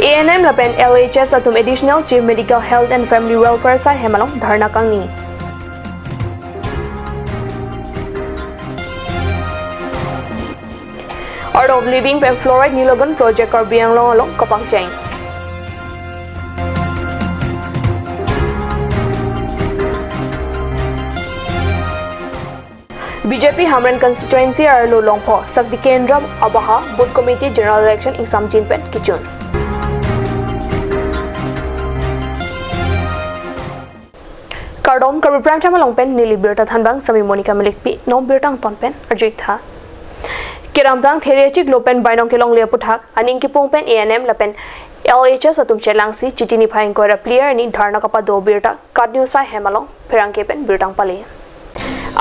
ANM lapen LHS atum additional chief medical health and family welfare sa hemalong dharna kangni. Art of Living pen fluoride nilogon project Karbi Anglong along kapang cheng. BJP Hamren constituency arlo longpho Sakdi Kendra Abaha Booth Committee General Election exam chin pen kichun. Kardom Karbi Prime Time longpen nili birta thanbang sami Monica Milikpi nom birtang tonpen arjit tha. Keramdang therechik lopen bainong kelong le puthak aning ki pongpen ANM lapen LHS atum chelangsi chitini phaing kora player ni dharna kapa do birta kadniu sa hemalong pherangke pen birtang pale.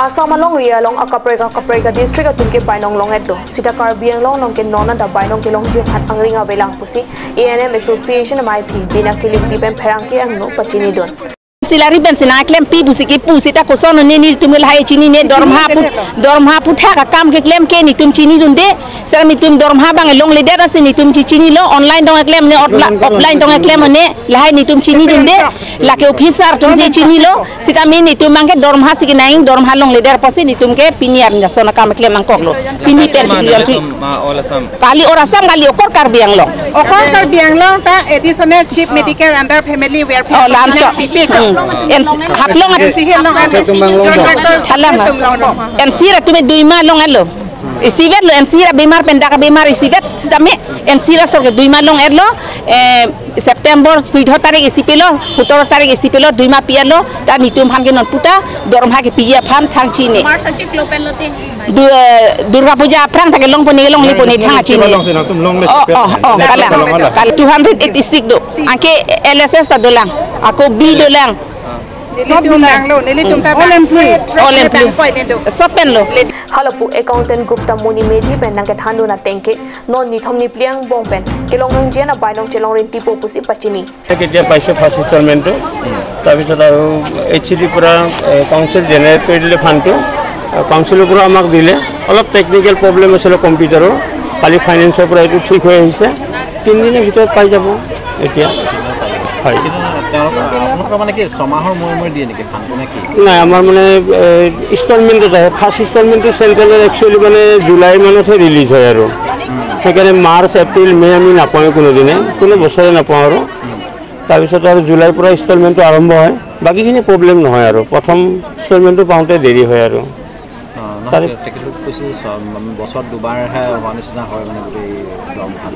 Assam along ria long akaprega district atum ke bainong long eddo sita Karbi Anglong long ke nona da bainong ke long je khat angringa belang pusi ANM association mai phi bina kilik pen pherangke angno pachini don. Silari ben sina klem pi busi ki pusi ta kosono ne ni tumel hai chini ne dormha putha ka kam ke klem ke ni tum chini dun de sar mi tum dormha bang long le dera se ni tum chini lo online dong klem ne offline dong klem ne lahai ni tum chini dun de la ke officer tum se chini lo sita mi ni tum mang ke dormha siki naing dormha long le dera pasi ni tum ke pini ar sona kam klem ang kok lo pini per tu kali or Assam kali okor Karbi Anglong okor Karbi Anglong ta additional chief medical under family welfare en haflong en sira tume duima long alo isivet lo en sira bemar pendaka bemar isivet same en sira sorke duima long erlo September 14 তারিখ isipelo 17 তারিখ isipelo duima pialo ta nitum hange non puta dormha ke piya pham thangchi ne Durga Puja prang take long pone long li pone thangachi ne oh oh kala 286 do anke LSS ta dolang ako B dolang sob dolang lo neli tum ta all employee sob pen lo halapu accountant Gupta Moni Medhi pen nang ke thandu na tengke non ni thomni pliang bong pen kelong nang jena bainong chelong rin tipo pusi pachini কেতিয়া পাইছে first ইনষ্টলমেণ্টটো তাৰপিছত আৰু H C ডিৰ পৰা council generate কৰি দিলে ফাণ্ডটো কাউন্সিলৰ পৰা আমাক দিলে অলপ টেকনিকেল প্ৰব্লেম আছিলে কম্পিউটাৰৰ কালি ফাইনেন্সৰ পৰা এইটো ঠিক হৈ আহিছে 3 দিনৰ ভিতৰত পাই যাব এতিয়া হয়। নাই আমাৰ মানে ইনষ্টলমেণ্টত আহে ফাৰ্ষ্ট ইনষ্টলমেণ্টটো চেণ্ট্ৰেলৰ একচুৱেলি মানে জুলাই মানতহে ৰিলিজ হয় আৰু সেইকাৰণে মাৰ্চ এপ্ৰিল মে' আমি নাপাওঁৱে কোনোদিনে কোনো বছৰে নাপাওঁ আৰু তাৰপিছত আৰু জুলাইৰ পৰা ইনষ্টলমেণ্টটো আৰম্ভ হয় বাকীখিনি প্ৰব্লেম নহয় আৰু প্ৰথম ইনষ্টলমেণ্টটো পাওঁতে দেৰি হয় আৰু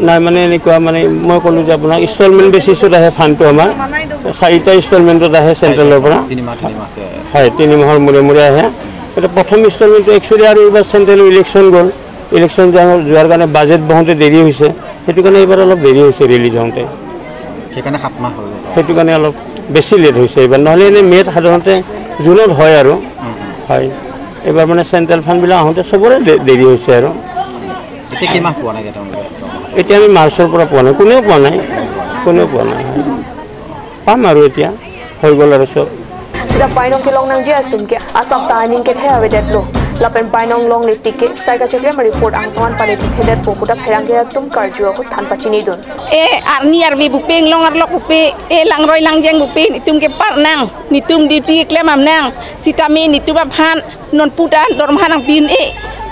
নাই মানে এনেকুৱা মানে মই ক'লোঁ যে আপোনাক ইনষ্টলমেণ্ট বেচিছত আহে ফাণ্ডটো আমাৰ 4টা ইনষ্টলমেণ্টত আহে চেণ্ট্ৰেলৰ পৰা হয় 3 মাহৰ মূৰে মূৰে আহে এতিয়া প্ৰথম ইনষ্টলমেণ্টটো একচুৱেলি আৰু এইবাৰ চেণ্ট্ৰেল ইলেকশ্যন গ'ল ইলেকশ্যন যোৱাৰ কাৰণে বাজেট বহোঁতে দেৰি হৈছে সেইটো কাৰণে এইবাৰ অলপ দেৰি হৈছে ৰিলিজ হওঁতে সেইটো কাৰণে অলপ বেছি লেট হৈছে এইবাৰ নহ'লে এনেই মে'ত সাধাৰণতে জুনত হয় আৰু হয় এইবাৰ মানে চেণ্ট্ৰেল ফাণ্ডবিলাক আহোঁতে চবৰে দেৰি হৈছে আৰু এতিয়া আমি মাৰ্চৰ পৰা পোৱা নাই কোনেও পোৱা নাই কোনেও পোৱা নাই পাম আৰু এতিয়া হৈ গ'ল আৰু চব sida bainong ke long nang je atum ke asap ta aning ke the awedet lo lapen bainong long le tike saika chekle report ang soan pale thedet pokuta pherang ke atum karjo ko than pachini don e arni arbi bupeng long arlok bupe e lang roi lang jeng bupe nitum ke par nang nitum duty klem am nang sitami nitum phan non puta dormha nang pin e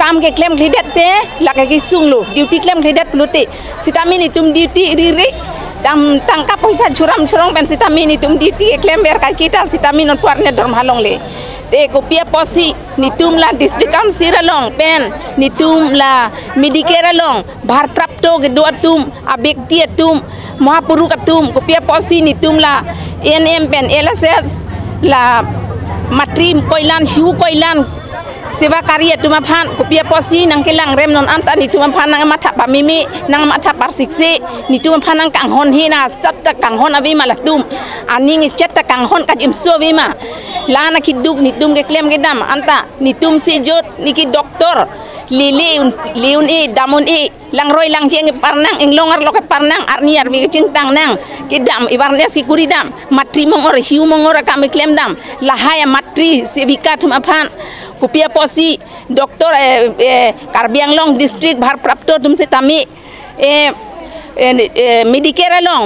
kam ke klem khlidet te lake ki sung lo duty klem khlidet plute sitami nitum duty ri ri tam tangka poisa churam churong pen sitami nitum duty klem ber ka kita sitami non puarne dormha long le te kopia posi nitum la district council along pen nitum la medicare along bharprapto ke do atum abekti atum mahapuruk atum kopia posi nitum la NM pen LSS la matri koilan shiu koilan सेवा कार्य तुमा फान kopia posi nang kelang rem non anta ni tuma phan nang matha pa mimi nang matha par sikse ni tuma phan nang kang hon hina sat ta kang hon abi malatum aning chat ta kang hon ka im so bima lana ki duk ni tum ke klem ke dam anta ni tum si jot ni ki doktor lili un liun e damun e lang roi lang jeng parnang ing longar loke parnang arni ar bi ching tang nang ki dam ibarne si kuri dam matri mongor hiu mongor kami klem dam lahaya matri sebika tuma phan kopia posi doctor Karbi Anglong district भारप्राप्त तुमसे तामी medical লং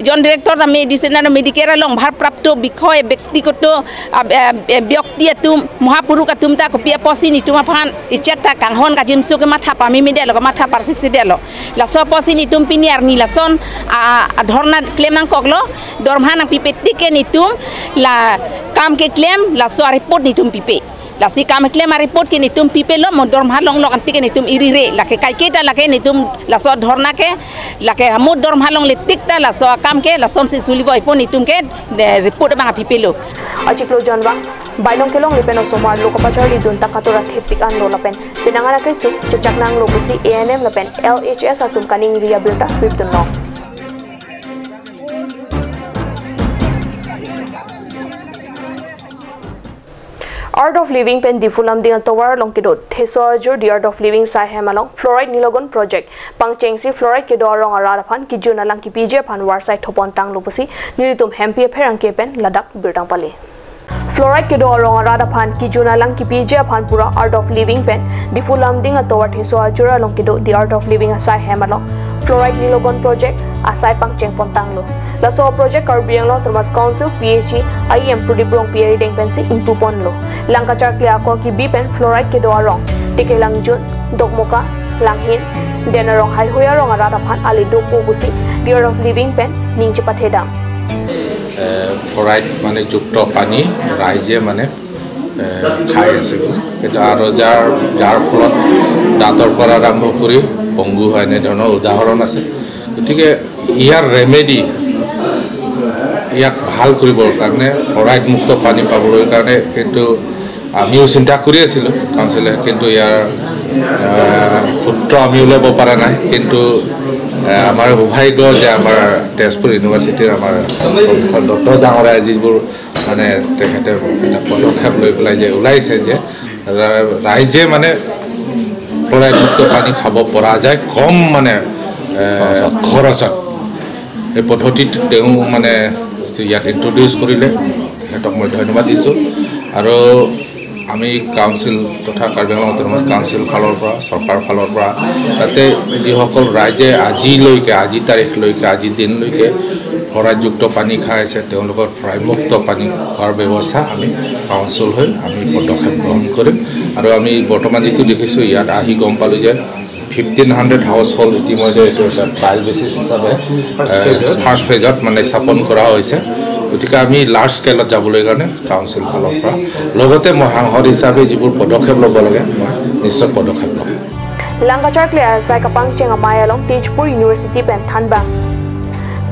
জন director medicine আৰু medical লং ভাৰপ্ৰাপ্ত বিষয় ব্যক্তিগত ব্যক্তি তুম মহাপুৰুষ তুম তা কপিয়া পচি নিতুম ফান ইচ্ছা কাংহন কাজিম চুকে মাথা পামি মিডিয়া লগ মাথা পাৰ সিক্সি দিয়া লাছ পচি নিতুম পিনিয়াৰ নি লাচন ধৰ্ণা ক্লেম নাং কগল দৰমহা নাং পিপে টিকে নিতুম লা কাম কে ক্লেম লাছ ৰিপৰ্ট নিতুম পিপে lasi kam klem report ke nitum pipe lo mo dormha long lo anti ke nitum iri re lake kai ke ta lake nitum laso dhorna ke lake mo dormha long le tik ta laso kam ke lason si sulibo ipo nitum ke report ba pipe lo achiklo janwa bailong kelong lipen osomar lokapachar li dun takatora thepik an lo lapen pinangana ke su chachaknang lo busi ANM lapen LHS atum kaning ria bilta bibdun no Art of Living pen difulam ding towar long kidot theso jur the Art of Living sai hemalong fluoride nilogon project pangchengsi fluoride ke dorong ara phan ki juna lang ki pj phan war sai thopon tang lopusi niritum hempi pherang ke pen Ladakh birtang pali fluoride ke dorong ara phan ki juna lang ki pj phan pura Art of Living pen difulam ding towar theso jur long kidot the Art of Living sai hemalong fluoride nilogon project asai pangcheng pontang lo laso project karbiang lo Thomas Council PHE IM Pradip Rong PRE deng pensi impupon lo langkachar klia ko ki b pen fluoride ke do rong tike langjun dokmoka langhin denarong hai hoya rong ara phan ali do po busi the Art of Living pen ningchi patheda fluoride মানে যুক্ত পানী ৰাইজে মানে খাই আছে এটা আৰু যাৰ যাৰ ফলত দাঁতৰ পৰা আৰম্ভ কৰি পংগু হয় এনেধৰণৰ উদাহৰণ আছে। গতিকে ইয়াৰ ৰেমেডি ইয়াক ভাল কৰিবৰ কাৰণে ফ্লৰাইড মুক্ত পানী পাবলৈ কাৰণে কিন্তু আমিও চিন্তা কৰি আছিলোঁ কাউন্সিলে, কিন্তু ইয়াৰ সূত্ৰ আমি ওলাব পৰা নাই। কিন্তু আমাৰ সৌভাগ্য যে আমাৰ তেজপুৰ ইউনিভাৰ্চিটিৰ আমাৰ প্ৰফেচাৰ দত্ত ডাঙৰীয়াই যিবোৰ মানে তেখেতে এটা পদক্ষেপ লৈ পেলাই যে ওলাইছে যে ৰাইজে মানে ফ্লৰাইড মুক্ত পানী খাব পৰা যায় কম মানে খৰচত, এই পদ্ধতিত তেওঁ মানে ইয়াত ইণ্ট্ৰডিউচ কৰিলে, তেখেতক মই ধন্যবাদ দিছোঁ। আৰু আমি কাউন্সিল তথা কাৰ্বি আংলং অট'নমাছ কাউন্সিল ফালৰ পৰা চৰকাৰৰ ফালৰ পৰা তাতে যিসকল ৰাইজে আজিলৈকে আজি তাৰিখলৈকে আজি দিনলৈকে ফ্লৰাইডযুক্ত পানী খাই আছে তেওঁলোকৰ ফ্লৰাইডমুক্ত পানী খোৱাৰ ব্যৱস্থা আমি কাউন্সিল হৈ আমি পদক্ষেপ গ্ৰহণ কৰিম। আৰু আমি বৰ্তমান যিটো দেখিছোঁ ইয়াত আহি গম পালোঁ যে 1500 হাউচ হোল্ড ইতিমধ্যে এইটো এটা ট্ৰায়েল বেচিছ হিচাপে ফাৰ্ষ্ট ফেজত মানে স্থাপন কৰা হৈছে। গতিকে আমি লাৰ্জ স্কেলত যাবলৈ কাৰণে কাউন্সিল ফালৰ পৰা লগতে মই সাংসদ হিচাপে যিবোৰ পদক্ষেপ ল'ব লাগে মই নিশ্চয় পদক্ষেপ ল'ম। লাংকাচাৰ clear চাইকাপাং চেঙামায়ালং Tezpur university PAN থানবাং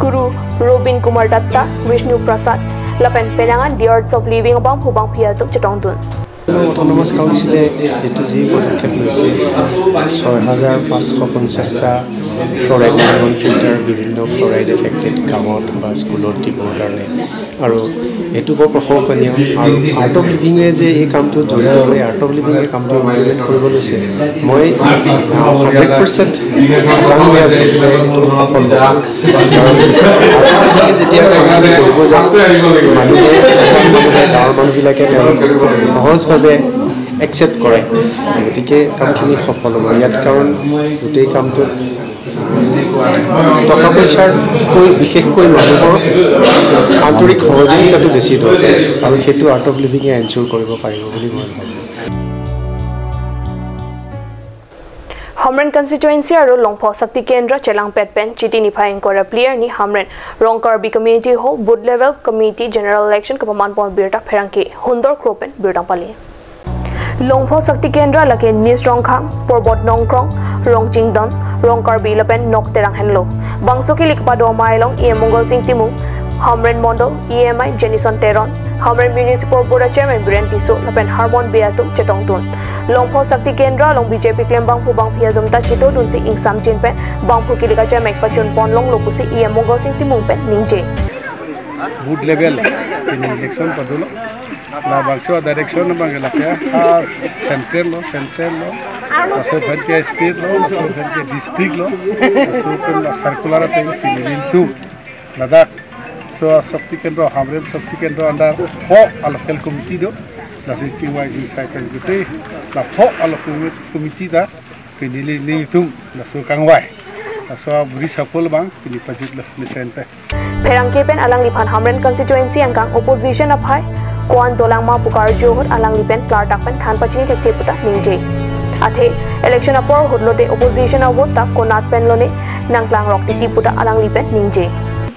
Guru Rabin Kumar Datta Bishnu Prasad লাপেন পেনাঙান the arts of living বাং ফুবাং ফিয়াতুম চটংদুন অট'নমাছ কাউন্সিলে এইটো যি পদক্ষেপ লৈছে 6550টা ফ্লৰাইড নিৰ্গমন ফিল্টাৰ বিভিন্ন ফ্লৰাইড এফেক্টেড গাঁৱত বা স্কুলত দিবৰ কাৰণে, আৰু এইটো বৰ প্ৰশংসনীয়। আৰু আৰ্ট অফ লিভিঙে যে এই কামটোত জড়িত হৈ আৰ্ট অফ লিভিঙে কামটো ইমপ্লিমেণ্ট কৰিব লৈছে, মই 100% খাটাং হৈ আছোঁ যে এইটো সফল হ'ব। কাৰণ যেতিয়া কামখিনি কৰিব যায় মানুহে গাঁৱৰ মানুহবিলাকে তেওঁলোকক সহজভাৱে একচেপ্ট কৰে, গতিকে কামখিনি সফল হ'ব ইয়াত। কাৰণ গোটেই কামটোত টকা পইচাৰকৈ বিশেষকৈ মানুহৰ আন্তৰিক সহযোগিতাটো বেছি দৰকাৰ, আৰু সেইটো আৰ্ট অফ লিভিঙে এনচিয়ৰ কৰিব পাৰিব বুলি মই ভাবোঁ। Hamren constituency aro Longpho Shakti Kendra Chelang Petpen Chiti Nipha Enkora player ni Hamren Rongkar B community hall booth level committee general election kapaman pon birta pherangki Hundor Kropen birtang pali Longpho Shakti Kendra lake Nis Rongkhang Porbot Nongkrong Rongchingdon Rongkar B lapen Nok Terang Henlo Bangsoki likpa do mailong EM Mongol Singh Timung Hamren Mondol EMI Jenison Teron Hamren Municipal Board Chairman Biren Tiso lapen Harmon Beatum Chetongtun Longpho Shakti Kendra long BJP claim bangphu bangphia dumta chito dunsi ingsam chinpe bangphu kilika chamek pachun pon long lopusi EM Mongol Singh Timung pe ningje booth level in election padulo la bangso direction bang la ha central lo aso phan state lo aso phan district lo aso phan circular pe filin tu Ladakh so Shakti Kendra Hamren Shakti Kendra under ho local committee do la CYC cycle gute la ho local committee da pinili ni tum la so kangwai So reshuffle bang kini pajit lo misen pe Pherang ke pen alang liphan Hamren constituency angkang opposition aphai kwan dolang ma pukar johot alang lipen klar tak pen than pachini thekte puta ningje athe election apor hodlote opposition awot ta konat pen lone nangklang rok ti puta alang lipen ningje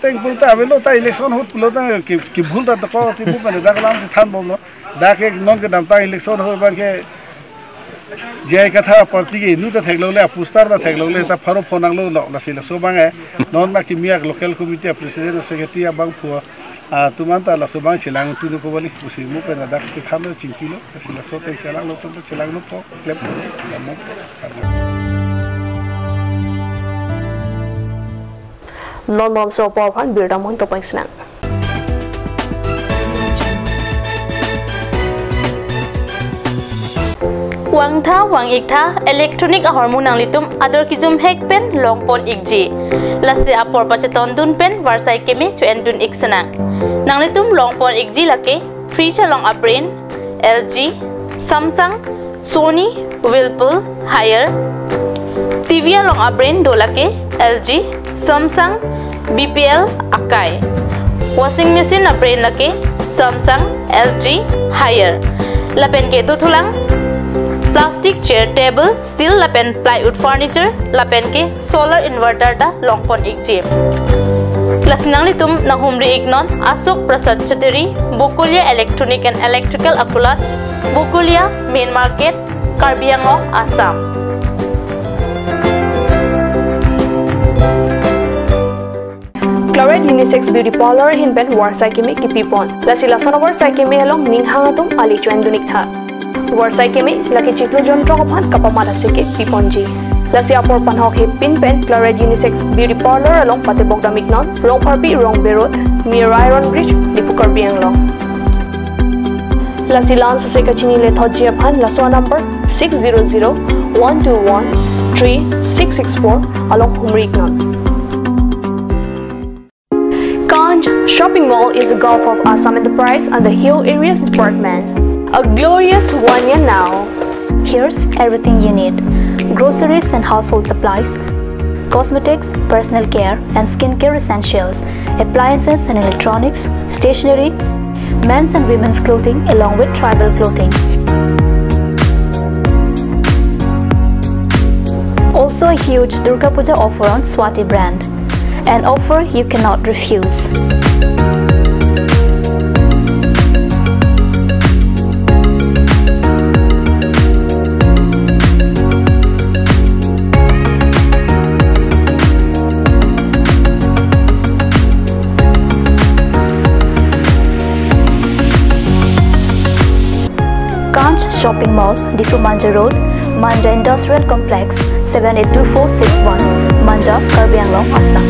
teng pulta avelo ta election hot pulota ki bhul ta ko ti bu pen dak lam than bomlo dak ek non ke dam ta election ho bang ke jai katha party ke inu ta theklo le poster ta theklo le ta pharo phonang lo la sila so bang non ma ki miak local committee president secretary bang phua tuman ta la so bang chilang tu ko bali usi mu pen dak ti than lo chingkilo sila so teng chilang lo to chilang no po klep la mo non mom so por phan birda mon to pangsna Wang tha wang ik tha electronic hormone ang litum ador kijum hek pen long pon ikji lase apor pacheton dun pen varsai kemi chu en dun iksana nang litum long pon ikji lake fridge long apren LG Samsung Sony Whirlpool Haier TV long apren do lake LG Samsung BPL Akai washing machine apren lake Samsung LG Haier lapen ke tu thulang plastic chair table steel lapen plywood furniture lapen ke solar inverter da longpon ikji lasinang litum nahumri iknon Ashok Prasad Chateri Bokulia Electronic and Electrical Akulat Bokulia Main Market Karbi Anglong Assam. Claret Unisex Beauty Parlor hinben warsai kemi kipipon lasila sonowar sai kemi along ninghangatum ali chuendunik tha warsai kemi laki chiklo jontro phan kapama lasike piponji lasi apor panhok he pin pen Claret Unisex Beauty Parlor along patebok damiknon rongpharpi rong berot near Iron Bridge Diphu Karbi Anglong lasi lan sose kachini le thojia phan laswa number 600 121 3664 along humriknon. Kanj Shopping Mall is a Gulf of Assam Enterprise and the Hill Areas Department. A glorious 1 year now. Here's everything you need. Groceries and household supplies, cosmetics, personal care and skincare essentials, appliances and electronics, stationery, men's and women's clothing along with tribal clothing. Also a huge Durga Puja offer on Swati brand. An offer you cannot refuse. Kanch Shopping Mall, Diphu Manja Road, Manja Industrial Complex, 782461, Manja, Karbi Anglong, Assam.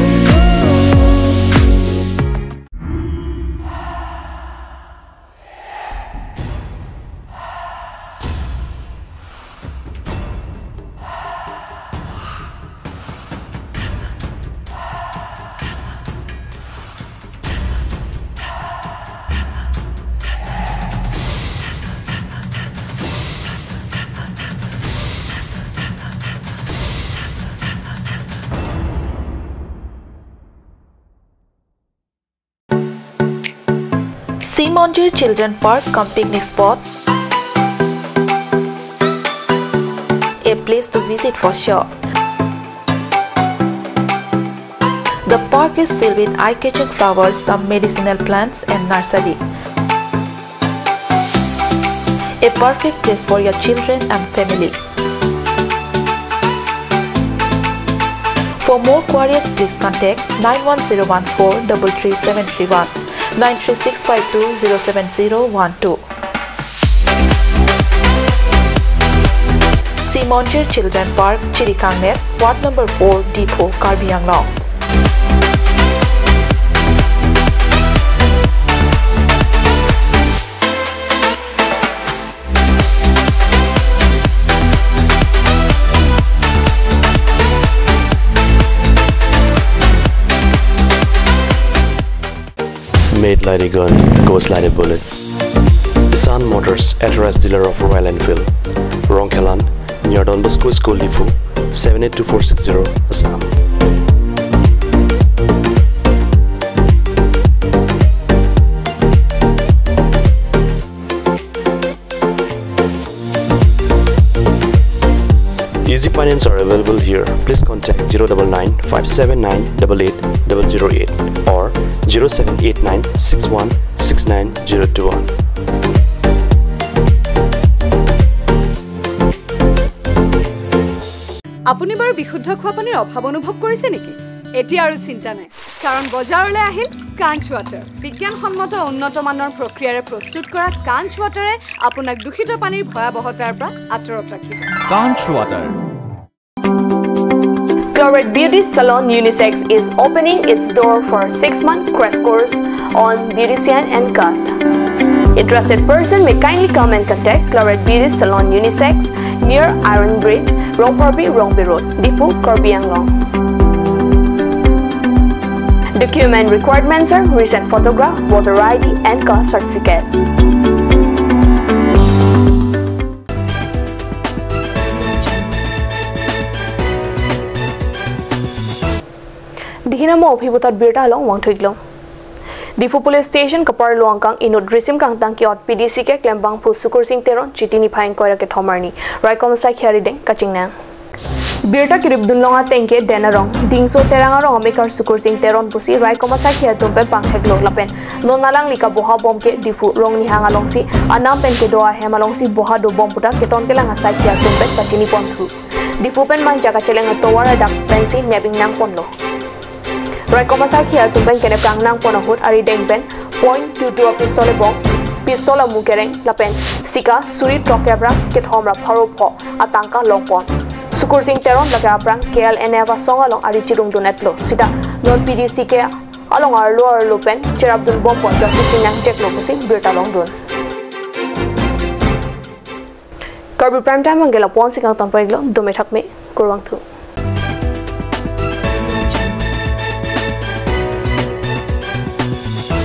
Simonjir Children Park cum picnic spot, a place to visit for sure. The park is filled with eye-catching flowers, some medicinal plants and nursery. A perfect place for your children and family. For more queries, please contact 91014 33731. 93652 07012. Simonjir Children Park, Chirikangnet, Ward Number 4, Diphu, Karbi Anglong. Made like a gun, goes like a bullet. Sun Motors, authorized dealer of Royal Enfield, Rongkhelan, near Don Bosco School, Diphu, 782460, Assam. Easy finance are available here. Please contact 099 579 88 008 or 0789 61 69 021. আপুনি বাৰু বিশুদ্ধ খোৱা পানীৰ অভাৱ অনুভৱ কৰিছে নেকি? এতিয়া আৰু চিন্তা নাই, কাৰণ বজাৰলৈ আহিল কাঞ্চ ৱাটাৰ। বিজ্ঞানসন্মত উন্নত মানৰ প্ৰক্ৰিয়াৰে প্ৰস্তুত কৰা কাঞ্চ ৱাটাৰে আপোনাক দূষিত পানীৰ ভয়াৱহতাৰ পৰা আঁতৰত ৰাখিব। Kanch water. Chloride Beauty Salon Unisex is opening its door for 6-month crash course on beautician and cut. Interested person may kindly come and contact Chloride Beauty Salon Unisex near Iron Bridge, Rongporbi, Rongbi Road, Diphu, Karbi Anglong. Document requirements are recent photograph, voter ID and caste certificate. Dihinamo obhibutat birta along wangthuiglong. Diphu Police Station kapar luangkang inut drisim kang tangki ot PDC ke klembang phu Sukur Singh Teron chitini phaing koira ke thomarni raikom sai khiari deng kachingna. Birta kirib dunlonga tengke denarong dingso teranga rong amekar Sukur Singh Teron pusi raikoma sai khia tumpe pangthek lo lapen nonalang lika boha bom ke Diphu rong ni hanga longsi anam pen ke doa hemalongsi boha do bom puta keton ke langa sai khia tumpe kachini ponthu Diphu pen mang jaga chelenga towara dak pensi nebing nang ponlo. Raikoma sai khia tumpen kene prang nang ponahut ari dengpen .22 pistol bong pistol mukereng lapen sika suri trokebra kethomra pharo pho atangka longpon Sukur Singh Teron laka aprang KLNF songalong ari chirung dunetlo sita non PDC ke along arlo arlo pen cherabdun bom pon joksi chinang jeklo pusi birta long dun. Karbi prime time angela pon sikang tonpaiglo dume thakme kurwang thu.